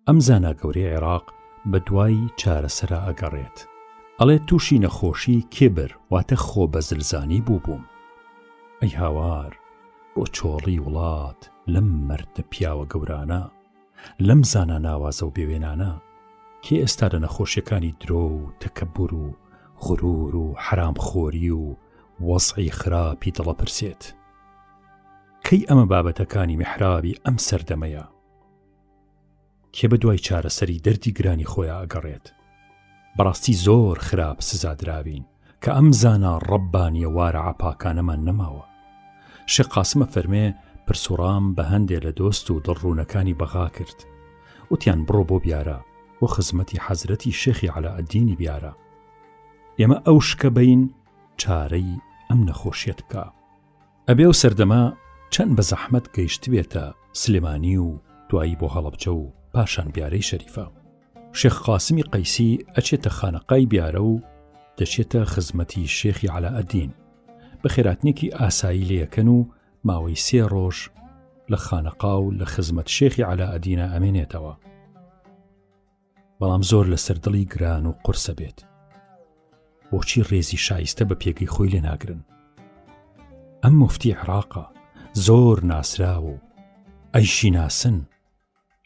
ئەم زانا گەورەی عێراق بە دوای چارەسەرا ئەگەڕێت. ئەڵێ تووشی نەخۆشی کیبر واتە خۆبەزلزانی بووبووم. ئەی هاوار بۆ چۆڵی وڵات لەم مەردە پیاوە گەورانە، لەم زانا ناوازە و بێوێنانە، کێ ئێستا لە نەخۆشیەکانی درۆ و تەکەبور و غرور و حەرامخۆری و وەزعی خراپی دڵەپرسێت؟ کەی ئەمە بابەتەکانی میحرابی ئەم سەردەمەیە؟ کێ بە دوای چارەسەری دەردی گرانی خۆیا ئەگەڕێت؟ بەڕاستی زۆر خراپ سزا دراوین کە ئەم زانا ڕەببانیە وارعە پاکانەمان نەماوە. شێخ قاسم ئەفەرمێ پرسوڕام بە هەندێ لە دۆست و دڵڕوونەکانی بەغا کرد. وتیان بڕۆ بۆ بیارە، بۆ خزمەتی حەزرەتی شێخی عەلائەدینی بیارە. ئێمە ئەو شکە بەین چارەی ئەم نەخۆشیەت بکا. ئەبێ ئەو سەردەمە چەند بە زەحمەت گەیشتبێتە سلێمانی و دوایی بۆ هەڵەبجە و پاشان بیارەی شەریفە. شێخ قاسمی قەیسی ئەچێتە خانەقای بیارە و دەچێتە خزمەتی شێخی عەلائەدین. بەخێراتنێکی ئاسایی لێیەکەن و ماوەی سێ ڕۆژ لە خانەقا و لە خزمەت شێخی عەلائەدینا ئەمێنێتەوە. بەڵام زۆر لەسەر دڵی گران و قورسە بێت بۆچی ڕێزی شایستە بە پێگەی خۆی لێ ناگرن ئەم مفتی عراقە زۆر ناسراوە و ئەیشی ناسن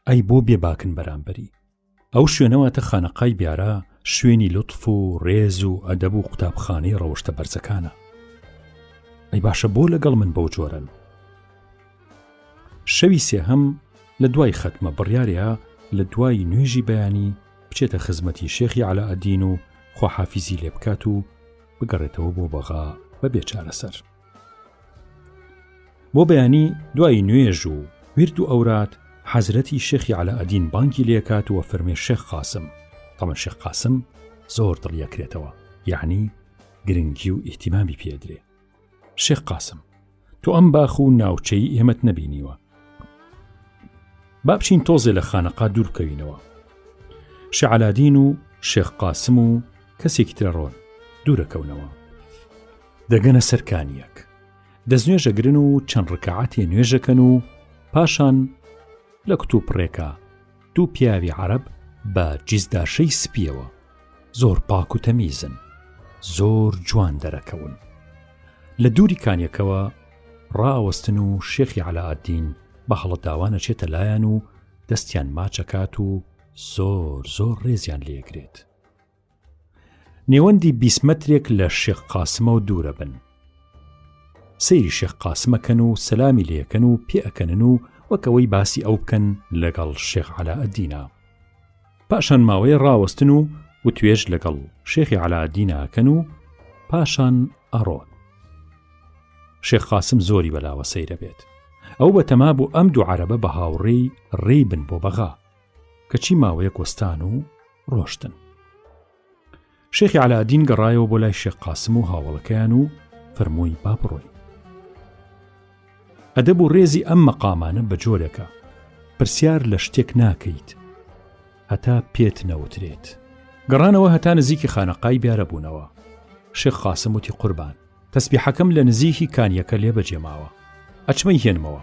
ئەی بۆ بێباکن بەرامبەری ئەو شوێنەواتە خانەقای بیارە شوێنی لوتف و ڕێز و ئەدەب و قوتابخانەی ڕەوشتە بەرزەکانە ئەی باشە بۆ لەگەڵ من بەو جۆرن شەوی سێهەم لە دوای خەتمە بڕیارەیە لە دوای نوێژی بەیانی بچێتە خزمەتی شێخی عەلائەدین و خواحافیزی لێ بکات و بگەڕێتەوە بۆ بەغا بە بێ چارەسەر. بۆ بەیانی دوای نوێژ و ویرد و ئەورات حەزرەتی شێخی عەلائەدین بانگی لێکات و فەرمێ شێخ قاسم تەمەن شێخ قاسم زۆر دڵی ئەکرێتەوە یەعنی گرنگی و ئیهتیمامی پێدرێ شێخ قاسم تۆ ئەم باخ و ناوچەی ئێمەت نەبینیوە با بچین تۆزێ لە خانەقا دوور بکەوینەوە شعلادین و شێخ قاسم و کەسێکی ترە ڕۆن دوورەکەونەوە دەگەنە سەرکانیەک دەستنوێژەگرن و چەند ڕکعاتێ نوێژەکەن و پاشان لە کتوپڕێکە دوو پیاوی عەرەب بە جیزداشەی سپیەوە زۆر پاک و تەمیزن زۆر جوان دەرەکەون لە دووری کانیەکەوە ڕائەوەستن و شێخی عەلائەدین بە هەڵەداوان ئەچێتە لایان و دەستیان ماچەکات و زۆر زۆر ڕێزیان لێگرێت نێوەندی 20 مەترێک لە شێخ قاسمەوە دوورە بن سەیری شێخ قاسمەکەن و سەلامی لێکەن و پێئەکەنن و وەک ئەوەی باسی ئەو بکەن لەگەڵ شێخ عەلائەدینە پاشان ماوەیە ڕاوەستن و وتوێژ لەگەڵ شێخی عەلائەدینە ئەکەن و پاشان ئەڕۆن شێخ قاسم زۆری بەلاوە سەیرە بێت ئەو بەتەما بوو ئەم دوو عەرەبە بە هاوڕێی ڕێی بن بۆ بەغا کەچی ماوەیەک وەستان و ڕۆشتن. شێخی عەلائەدین گەڕایەوە بۆ لای شێخ قاسم و هاوەڵەکەیان و فەرمووی با بڕۆین. ئەدەب و ڕێزی ئەم مەقامانە بە جۆرێکە پرسیار لە شتێک ناکەیت هەتا پێت نەوترێت. گەڕانەوە هەتا نزیکی خانەقای بیارە بوونەوە. شێخ قاسم وتی قوربان تەسبیحەکەم لە نزیکی کانیەکە لێ بەجێ ماوە ئەچمە هێنمەوە.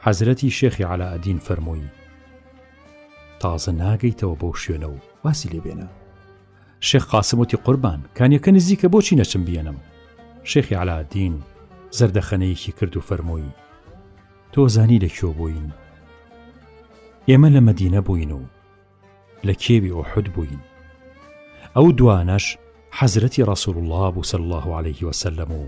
حەزرەتی شێخی عەلائەدین فەرمووی، تازە ناگەیتەوە بەو شوێنە و واسی لێ بێنە. شێخ قاسم وتی قوربان کانیەکە نزیکە بۆچی نەچم بیێنم؟ شێخی عەلائەدین زەردەخەنەیەکی کرد و فەرمووی، تۆ زانی لە کوێ بووین؟ ئێمە لە مەدینە بووین و لە کێوی ئوحود بووین ئەو دوانەش حەزرەتی ڕەسول الله بوو صلی الله علیه وسلم و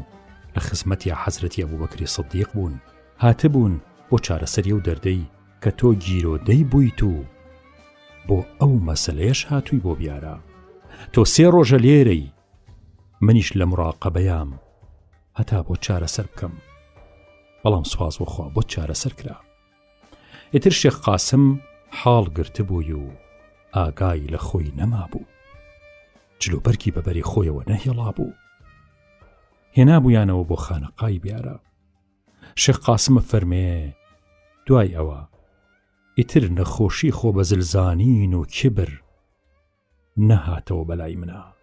لە خزمەتی حەزرەتی ئەبوبەکری صدیق بوون هاتبوون بۆ چارەسەری ئەو دەردەی کە تۆ گیرۆدەی بوویت و بۆ ئەو مەسەلەیەش هاتووی بۆ بیارە تۆ سێ ڕۆژە لێرەی منیش لە مراقەبەیام هەتا بۆ چارەسەر بکەم بەڵام سوپاس بۆ خوا بۆ چارەسەر کرا ئیتر شێخ قاسم حاڵ گرتبووی و ئاگای لە خۆی نەمابوو. جلوبەرگی بە بەری خۆیەوە نەهێڵابوو. هێنابوویانەوە بۆ خانەقای بیارە. شێخ قاسمە فەرمێ دوای ئەوە ئیتر نەخۆشی خۆ بەزلزانین و کیبر نەهاتەوە بەلای منا.